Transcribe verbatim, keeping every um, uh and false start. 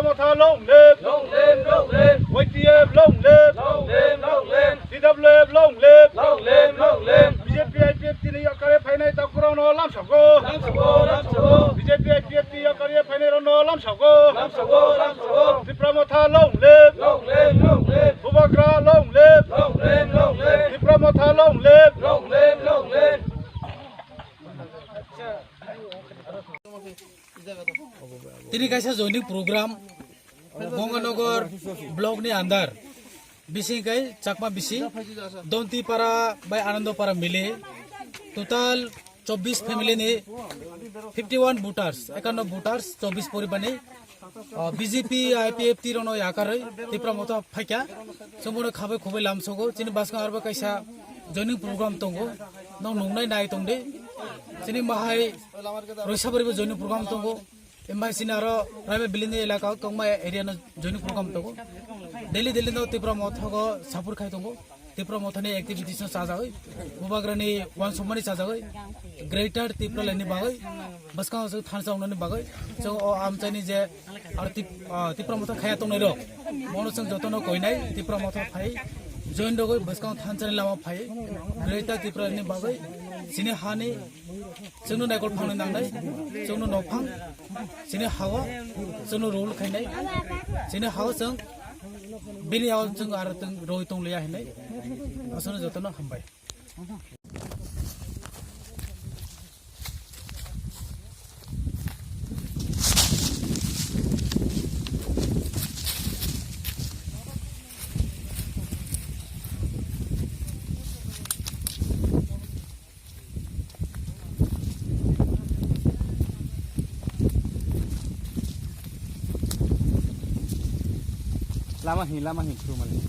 Motha long live! Long live, long live! Y T F long live! Long live, long live! T W F long live! Long live, long live! B J P I P F T ni yakare phainai takurano lamsago. Lamsago, lamsago! B J P I P F T yakare phainai rano lamsago. Lamsago, lamsago! Tipra Motha long live! Long live, long live! Bubagra long live! Long live, long live! Tipra Motha long live! Long live, long live! Tini kaisa joining program Ganganagar block ni under bising kai Chakma bisi Dontipara bai Anandopara mili total chobbish family ni fifty one voters, ekanno voters, chobbish poribar ni, ah, B J P, I P F T rokno yakarwi Tipra Motha phaikha. Chwngbono khabai khubai lamsogo. Chini bwskango arbo kaisa joining program tongo. Nong nungnai nai tongdi. Chini mahai Roisabaribo joining program tongo. Embai chini aro private building ni elaka o tongma area no joining program tongo. Daily daily no Tipra Motha go support khai tongo. Tipra Mothani activities no chajagwi, Bubagrani uansukmani chajagwi, Greater Tipraland ni bagwi, bwskango chwng thansa wngnani bagwi, chwng o amchaini je aro Tip-, ah, Tipra Motha khaya tongnai rok, bono chwng jotono koinai Tipra Motha phai join rogwi bwskango thansani lama phai, Greater Tipraland ni bagwi, chini hani, chwngno naikol phangni nangnai, chwngno nophang, chini hawa, chwngno rule khainai, chini hawa chwng bini yago chwng aro chwng roi tong liya hinwi aswkno jotono hambai. Lama hin, lama hin, through mali.